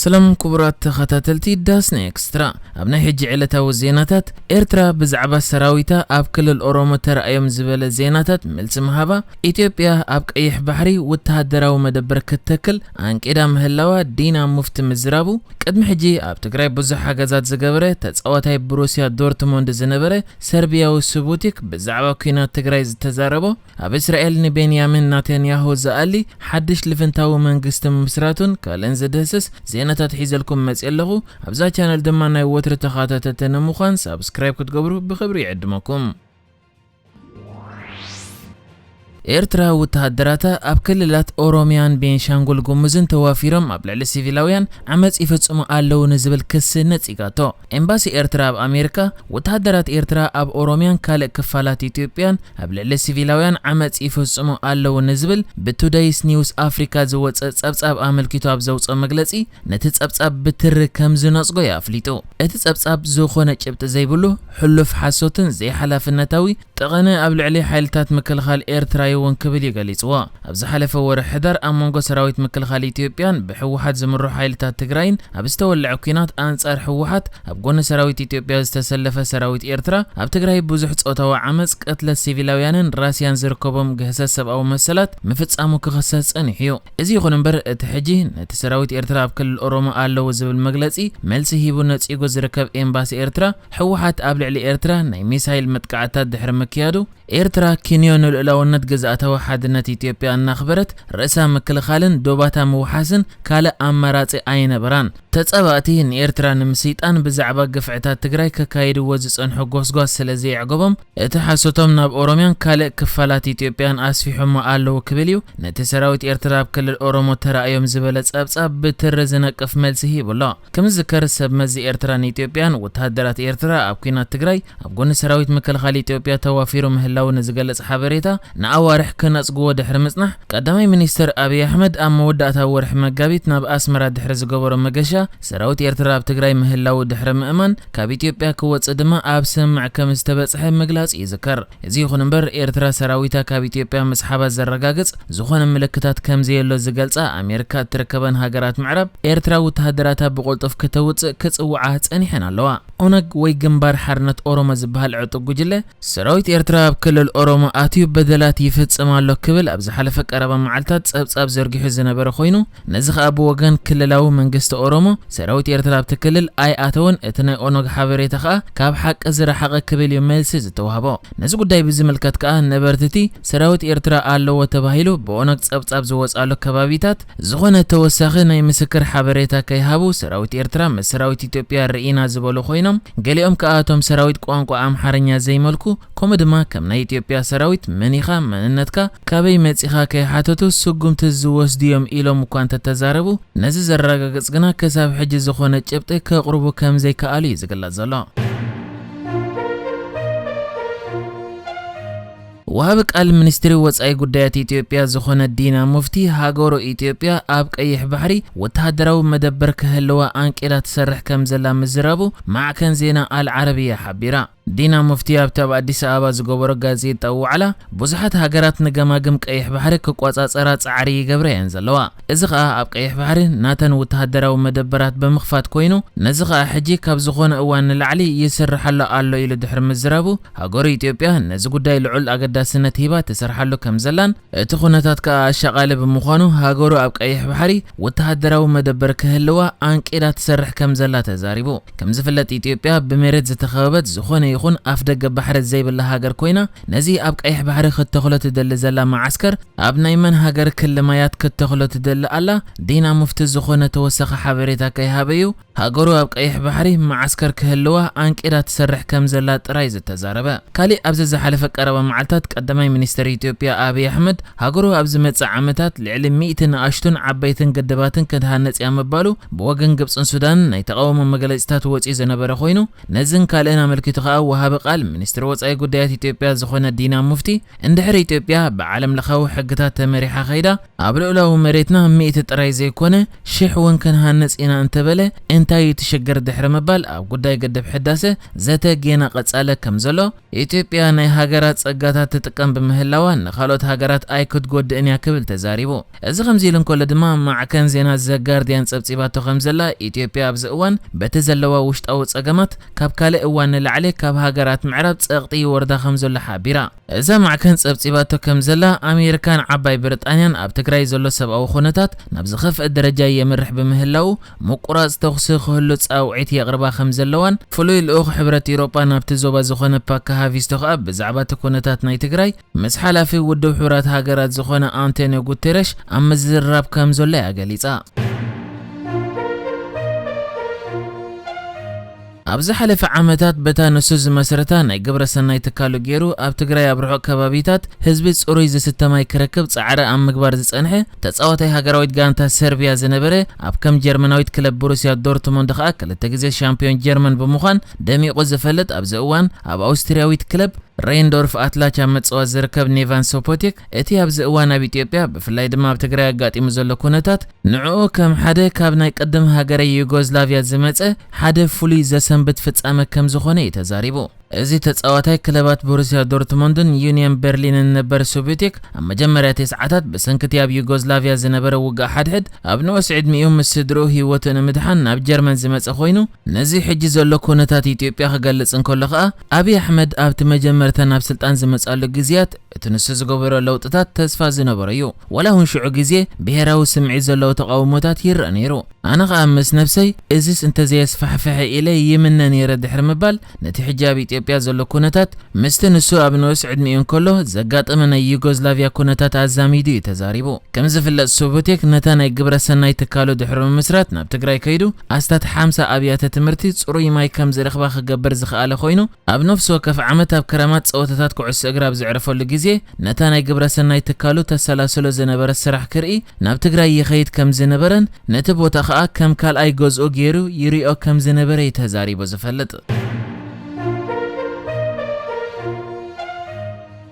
ሰላም ክቡራት ተኸታተልቲ ዳስና ኤክስትራ፣ ኣብ ናይ ሕጂ ዕለታዊ ዜናታት፣ ኤርትራ ብዛዕባ ሰራዊታ ኣብ ክልል ኦሮሞ ተራእዮም ዝበለ ዜናታት መልሲ ምሃባ፣ ኢትዮጵያ ኣብ ቀይሕ ባሕሪ ወተሃደራዊ መደበር ክትተክል ኣንቂዳ ምህላዋ ዲና ሙፍቲ ምዝራቡ፣ ቅድሚ ሕጂ ኣብ ትግራይ ብዙሕ ሓገዛት ዝገበረ ተጻዋታይ ብሩስያ ዶርትሞንድ ዝነበረ ሰርቢያዊ ስቡቲክ ብዛዕባ ኲናት ትግራይ ዝተዛረቦ፣ ኣብ እስራኤል ንቤንያሚን ናታንያሁ ዝኣሊ ሓድሽ ልፍንታዊ መንግስቲ ምምስራቱን ካልእን ዝድህስስ ዜናታት ሒዘልኩም መጽእ ኣለኹ። ኣብዛ ቻነል ድማ ናይ ወትሪ ተኸታተልቲ ንምዃን ሳብስክራይብ ክትገብሩ ብኽብሪ ይዕድመኩም። ኤርትራ ወተሃደራታ ኣብ ክልላት ኦሮሚያን ቤንሻንጉል ጉሙዝን ተዋፊሮም ኣብ ልዕሊ ሲቪላውያን ዓመጽ ይፍጽሙ ኣለዉ ንዝብል ክሲ ነጺጋቶ። ኤምባሲ ኤርትራ ኣብ ኣሜሪካ፣ ወተሃደራት ኤርትራ ኣብ ኦሮሚያን ካልእ ክፋላት ኢትዮጵያን ኣብ ልዕሊ ሲቪላውያን ዓመጽ ይፍጽሙ ኣለዉ ንዝብል ብቱደይስ ኒውስ ኣፍሪካ ዝወጸ ጸብጻብ ኣመልኪቱ ኣብ ዘውጸኦ መግለጺ፣ ነቲ ጸብጻብ ብትሪ ከም ዝነጽጎ እዩ ኣፍሊጡ። እቲ ጸብጻብ ዝኾነ ጭብጢ ዘይብሉ፣ ሕሉፍ ሓሶትን ዘይሓላፍነታዊ ጠቐነ ኣብ ልዕሊ ሓይልታት ምክልኻል ኤርትራ ይውን ክብል እዩ ገሊጽዎ። ኣብ ዝሓለፈ ወርሒ ሕዳር ኣብ መንጎ ሰራዊት ምክልኻል ኢትዮጵያን ብህወሓት ዝምርሑ ሓይልታት ትግራይን ኣብ ዝተወልዐ ኲናት ኣንጻር ህወሓት ኣብ ጎኒ ሰራዊት ኢትዮጵያ ዝተሰለፈ ሰራዊት ኤርትራ ኣብ ትግራይ ብዙሕ ጾታዊ ዓመጽ፣ ቅትለት ሲቪላውያንን ራስያን ዝርከቦም ግህሰት ሰብኣዊ መሰላት ምፍጻሙ ክኽሰስ ጸኒሑ እዩ። እዚ ይኹን እምበር እቲ ሕጂ ነቲ ሰራዊት ኤርትራ ኣብ ክልል ኦሮሞ ኣለዎ ዝብል መግለጺ መልሲ ሂቡ ነጺጉ ዝርከብ ኤምባሲ ኤርትራ፣ ህወሓት ኣብ ልዕሊ ኤርትራ ናይ ሚሳይል መጥቃዕታት ድሕሪ ምክያዱ፣ ኤርትራ ክንዮ ንልኡላውነት ግዝኣታዊ ሓድነት ኢትዮጵያ እናኽበረት ርእሳ ምክልኻልን ዶባታ ምውሓስን ካልእ ኣማራጺ ኣይነበራን። ተጻባእቲ ንኤርትራ ንምስይጣን ብዛዕባ ግፍዕታት ትግራይ ከካይድዎ ዝጸንሑ ጎስጓስ ስለ ዘየዕገቦም እቲ ሓሶቶም ናብ ኦሮሚያን ካልእ ክፋላት ኢትዮጵያን ኣስፊሖሞ ኣለዉ ክብል እዩ ነቲ ሰራዊት ኤርትራ ኣብ ክልል ኦሮሞ ተራእዮም ዝበለ ጸብጻብ ብትሪ ዝነቅፍ መልሲ ሂቡ ኣሎ። ከም ዝዝከር ሰብ መዚ ኤርትራን ኢትዮጵያን ወተሃደራት ኤርትራ ኣብ ኲናት ትግራይ ኣብ ጎኒ ሰራዊት ምክልኻል ኢትዮጵያ ተዋፊሩ ምህላው ንዝገልጽ ሓበሬታ ንኣዋርሕ ክነጽግዎ ድሕሪ ምጽናሕ፣ ቀዳማይ ሚኒስትር ኣብይ ኣሕመድ ኣብ መወዳእታ ወርሒ መጋቢት ናብ ኣስመራ ድሕሪ ዝገበሮ መገሻ፣ ሰራዊት ኤርትራ ኣብ ትግራይ ምህላው ድሕሪ ምእማን፣ ካብ ኢትዮጵያ ክወጽእ ድማ ኣብ ስምምዕ ከም ዝተበጽሐ ምግላጹ ይዝከር። እዚ ይኹን እምበር፣ ኤርትራ ሰራዊታ ካብ ኢትዮጵያ ምስሓባ ዘረጋግጽ ዝኾነ ምልክታት ከም ዘየሎ ዝገልጻ ኣሜሪካ እትርከበን ሃገራት ምዕራብ፣ ኤርትራ ወተሃደራታ ብቕልጡፍ ከተውጽእ ክጽውዓ ጸኒሐን ኣለዋ። ኦነግ ወይ ግንባር ሓርነት ኦሮሞ ዝበሃል ዕጡቕ ጉጅለ፣ ሰራዊት ኤርትራ ኣብ ክልል ኦሮሞ ኣትዩ በደላት ይፍጽም ኣሎ ክብል ኣብ ዝሓለፈ ቀረባ መዓልታት ጸብጻብ ዘርጊሑ ዝነበረ ኮይኑ፣ ነዚ ኸኣ ብወገን ክልላዊ መንግስቲ ኦሮሞ፣ ሰራዊት ኤርትራ ኣብቲ ክልል ኣይኣተወን፣ እቲ ናይ ኦነግ ሓበሬታ ኸኣ ካብ ሓቂ ዝረሓቐ ክብል እዩ መልሲ ዝተዋህቦ። ነዚ ጉዳይ ብዝምልከት ከኣ ነበርትቲ ሰራዊት ኤርትራ ኣለዎ ተባሂሉ ብኦነግ ጸብጻብ ዝወጽኣሉ ከባቢታት ዝኾነ ተወሳኺ ናይ ምስክር ሓበሬታ ከይሃቡ ሰራዊት ኤርትራ ምስ ሰራዊት ኢትዮጵያ ርኢና ዝበሉ ኮይኖም፣ ገሊኦም ከኣ እቶም ሰራዊት ቋንቋ ኣምሓርኛ ዘይመልኩ፣ ከምኡ ድማ ከም ናይ ኢትዮጵያ ሰራዊት መን ኢኻ፣ መንነትካ፣ ካበይ መጺኻ ከይሓተቱ ስጉምቲ ዝወስዱ እዮም ኢሎም እኳ እንተተዛረቡ፣ ነዚ ዘረጋግጽ ግና ክሳብ ሕጂ ዝኾነ ጭብጢ ከቕርቡ ከም ዘይከኣሉ እዩ ዝግለጽ ዘሎ። ወሃቢ ቃል ሚኒስትሪ ወጻኢ ጉዳያት ኢትዮጵያ ዝኾነ ዲና ሙፍቲ፣ ሃገሩ ኢትዮጵያ ኣብ ቀይሕ ባሕሪ ወተሃደራዊ መደበር ክህልዋ ኣንቂዳ ትሰርሕ ከም ዘላ ምዝራቡ ማዕከን ዜና ኣል ዓረብያ ሓቢራ። ዲና ሙፍቲ ኣብቲ ኣብ ኣዲስ ኣበባ ዝገበሮ ጋዜጣዊ ዋዕላ፣ ብዙሓት ሃገራት ንገማግም ቀይሕ ባሕሪ ክቆጻጸራ ጻዕሪ ይገብራ እየን ዘለዋ። እዚ ኸኣ ኣብ ቀይሕ ባሕሪ ናተን ወተሃደራዊ መደበራት ብምኽፋት ኮይኑ፣ ነዚ ኸኣ ሕጂ ካብ ዝኾነ እዋን ንላዕሊ ይስርሓሉ ኣሎ ኢሉ ድሕሪ ምዝራቡ፣ ሃገሩ ኢትዮጵያ ነዚ ጉዳይ ልዑል ኣገዳስነት ሂባ ትሰርሓሉ ከም ዘላን፣ እቲ ኩነታት ከኣ ኣሻቓሊ ብምዃኑ፣ ሃገሩ ኣብ ቀይሕ ባሕሪ ወተሃደራዊ መደበር ክህልዋ ኣንቂዳ ትሰርሕ ከም ዘላ ተዛሪቡ። ከም ዝፍለጥ፣ ኢትዮጵያ ብመሬት ዝተኸበበት፣ ዝኾነ ይኹን ኣፍደገ ባሕሪ ዘይብላ ሃገር ኮይና፣ ነዚ ኣብ ቀይሕ ባሕሪ ክትተኽሎ ትደሊ ዘላ መዓስከር፣ ኣብ ናይ መን ሃገር ክሊ ማያት ክትተኽሎ ትደሊ ኣላ? ዲና ሙፍቲ ዝኾነ ተወሳኺ ሓበሬታ ከይሃበ እዩ፣ ሃገሩ ኣብ ቀይሕ ባሕሪ መዓስከር ክህልዋ ኣንቂዳ ትሰርሕ ከም ዘላ ጥራይ ዝተዛረበ። ካሊእ ኣብዚ ዝሓለፈ ቀረባ መዓልታት ቀዳማይ ሚኒስትር ኢትዮጵያ ኣብይ ኣሕመድ፣ ሃገሩ ኣብ ዝመጽእ ዓመታት ልዕሊ ሚእቲ ንኣሽቱን ዓበይትን ግድባትን ክትሃንጽ እያ ምባሉ ብወገን ግብጽን ሱዳንን ናይ ተቓውሞ መግለጺታት ወጺኡ ዝነበረ ኮይኑ፣ ነዝን ካልእን ኣመልኪቱ ከኣ ወሃቢ ቃል ሚኒስትሪ ወጻኢ ጉዳያት ኢትዮጵያ ዝኾነ ዲና ሙፍቲ፣ እንድሕር ኢትዮጵያ ብዓለም ለኻዊ ሕግታት ተመሪሓ ከይዳ፣ ኣብ ልኡላዊ መሬትና ሚእቲ ጥራይ ዘይኮነ ሽሕ እውን ክንሃንጽ ኢና እንተበለ፣ እንታይ እዩ እቲ ሽግር ድሕሪ ምባል፣ ኣብ ጉዳይ ግድብ ሕዳሰ ዘተ ጌና ቀጻለ ከም ዘሎ፣ ኢትዮጵያ ናይ ሃገራት ጸጋታት ትጥቀም ብምህላዋ፣ ንኻልኦት ሃገራት ኣይክትጎድእን እያ ክብል ተዛሪቡ። እዚ ከምዚ ኢሉ እንከሎ ድማ፣ ማዕከን ዜና ዘ ጋርዲያን ጸብጺባቶ ከም ዘላ፣ ኢትዮጵያ ኣብዚ እዋን በቲ ዘለዋ ውሽጣዊ ጸገማት፣ ካብ ካልእ እዋን ንላዕሊ ካብ ሃገራት ምዕራብ ጸቕጢ ይወርዳ ከም ዘሎ ሓቢራ። እዛ ማዕከን ጸብጺባቶ ከም ዘላ፣ ኣሜሪካን ዓባይ ብሪጣንያን ኣብ ትግራይ ዘሎ ሰብኣዊ ኩነታት ናብ ዝኸፍአ ደረጃ የምርሕ ብምህላው፣ ምቁራጽ ተኹሲ ክህሉ ጻውዒት የቕርባ ከም ዘለዋን፣ ፍሉይ ልኡኽ ሕብረት ኤውሮጳ ናብቲ ዞባ ዝኾነ ፓካ ሃቪስቶ ከኣ ብዛዕባ እቲ ኩነታት ናይ ትግራይ ምስ ሓላፊ ውድብ ሕቡራት ሃገራት ዝኾነ ኣንቶኒዮ ጉቴረሽ ኣብ ምዝርራብ ከም ዘሎ እያ ገሊጻ። ኣብ ዝሓለፈ ዓመታት በታ ንሱ ዝመስረታ ናይ ግብረ ሰናይ ትካሉ ገይሩ ኣብ ትግራይ ኣብ ርሑቕ ከባቢታት ህዝቢ ጽሩይ ዝስተ ማይ ክረክብ ጻዕሪ ኣብ ምግባር ዝጸንሐ ተጻዋታይ ሃገራዊት ጋንታ ሰርቢያ ዝነበረ ኣብ ከም ጀርመናዊት ክለብ ቦሩስያ ዶርትሙንድ ከኣ ክልተ ግዜ ሻምፒዮን ጀርመን ብምዃን ደሚቑ ዝፈልጥ ኣብዚ እዋን ኣብ ኣውስትርያዊት ክለብ ሬንዶርፍ ኣትላች ኣብ ምጽዋት ዝርከብ ኔቫን ሶፖቲክ እቲ ኣብዚ እዋን ኣብ ኢትዮጵያ ብፍላይ ድማ ኣብ ትግራይ ኣጋጢሙ ዘሎ ኩነታት ንዕኡ ከም ሓደ ካብ ናይ ቅድም ሃገረ ዩጎዝላቪያ ዝመጸ ሓደ ፍሉይ ዘሰንብት ፍጻመ ከም ዝኾነ እዩ ተዛሪቡ። እዚ ተጻዋታይ ክለባት ቦሩስያ ዶርትሙንድን ዩኒየን በርሊንን ነበር ሶፖቲክ ኣብ መጀመርያ እቲ ሰዓታት ብሰንክቲ ኣብ ዩጎዝላቪያ ዝነበረ ውግእ ሓድሕድ ኣብ ንኡስ ዕድሚኡ ምስ ስድርኡ ህይወቱ ንምድሓን ናብ ጀርመን ዝመጸ ኮይኑ፣ ነዚ ሕጂ ዘሎ ኩነታት ኢትዮጵያ ክገልጽ እንከሎ ከኣ፣ ኣብይ ኣሕመድ ኣብቲ መጀመርታ ናብ ስልጣን ዝመጻሉ ግዜያት እቲ ንሱ ዝገበሮ ለውጥታት ተስፋ ዝነበሮ እዩ። ዋላ እውን ሽዑ ግዜ ብሄራዊ ስምዒት ዘለዎ ተቓውሞታት ይረአ ነይሩ። ኣነ ከኣ ምስ ነብሰይ፣ እዚስ እንተዘየስፋሕፍሐ ኢለ ይምነ ነይረ ድሕሪ ምባል፣ ነቲ ሕጂ ኣብ ኢትዮጵያ ዘሎ ኩነታት ምስቲ ንሱ ኣብ ንኡስ ዕድሚኡ እንከሎ ዘጋጠመ ናይ ዩጎዝላቪያ ኩነታት ኣዛሚዱ እዩ ተዛሪቡ። ከም ዝፍለጥ ሶቦቴክ ነታ ናይ ግብረ ሰናይ ትካሉ ድሕሪ ምምስራት ናብ ትግራይ ከይዱ ኣስታት ሓምሳ ኣብያተ ትምህርቲ ጽሩይ ማይ ከም ዝረኽባ ክገብር ዝኸኣለ ኮይኑ፣ ኣብ ነፍሲ ወከፍ ዓመት ኣብ ክረማት ጸወታታት ኩዕሶ እግሪ ኣብ ዘዕርፈሉ ግዜ ነታ ናይ ግብረ ሰናይ ትካሉ ተሰላስሎ ዝነበረ ስራሕ ክርኢ ናብ ትግራይ ይኸይድ ከም ዝነበረን ነቲ ቦታ ኸኣ ከም ካልኣይ ገዝኡ ገይሩ ይሪኦ ከም ዝነበረ እዩ ተዛሪቡ ዝፈልጥ።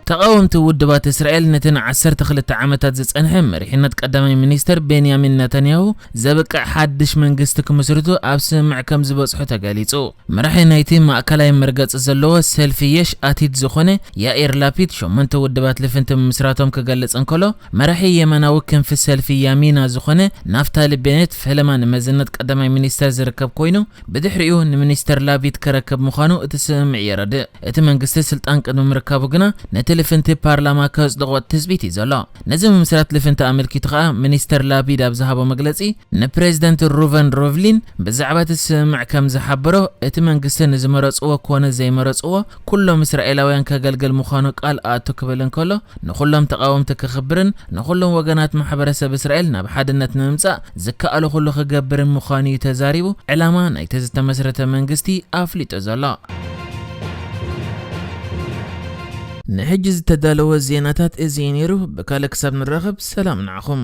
ተቓወምቲ ውድባት እስራኤል ነቲ ንዓሰርተ ክልተ ዓመታት ዝጸንሐ መሪሕነት ቀዳማይ ሚኒስተር ቤንያሚን ነታንያሁ ዘብቅዕ ሓድሽ መንግስቲ ክምስርቱ ኣብ ስምምዕ ከም ዝበጽሑ ተገሊጹ። መራሒ ናይቲ ማእከላይ መርገጺ ዘለዎ ሰልፊ የሽ ኣቲድ ዝኾነ ያኢር ላፒድ ሸሞንተ ውድባት ልፍንቲ ምምስራቶም ክገልጽ እንከሎ፣ መራሒ የማናዊ ክንፊ ሰልፊ ያሚና ዝኾነ ናፍታሊ ቤኔት ፈለማ ንመዝነት ቀዳማይ ሚኒስተር ዝርከብ ኮይኑ፣ ብድሕሪኡ ንሚኒስተር ላፒድ ክረክብ ምዃኑ እቲ ስምምዕ የረድእ። እቲ መንግስቲ ስልጣን ቅድሚ ምርካቡ ግና ነቲ ልፍንቲ ፓርላማ ከጽድቖ ትጽቢት እዩ ዘሎ። ነዚ ምምስራት ልፍንቲ ኣመልኪቱ ኸኣ ሚኒስተር ላፒድ ኣብ ዝሃቦ መግለጺ፣ ንፕሬዚደንት ሩቨን ሮቭሊን ብዛዕባ እቲ ስምምዕ ከም ዝሓበሮ፣ እቲ መንግስቲ ንዝመረጽዎ ኮነ ዘይመረጽዎ ኩሎም እስራኤላውያን ከገልግል ምዃኑ ቃል ኣቱ ክብል እንከሎ፣ ንኹሎም ተቓወምቲ ክኽብርን ንኹሎም ወገናት ማሕበረሰብ እስራኤል ናብ ሓድነት ንምምጻእ ዝከኣሎ ኩሉ ክገብርን ምዃኑ እዩ ተዛሪቡ ዕላማ ናይቲ ዝተመስረተ መንግስቲ ኣፍሊጡ ዘሎ። ንሕጂ ዝተዳለወ ዜናታት እዚ እዩ ነይሩ። ብካልእ ክሳብ ንራኸብ ሰላም ንዓኹም።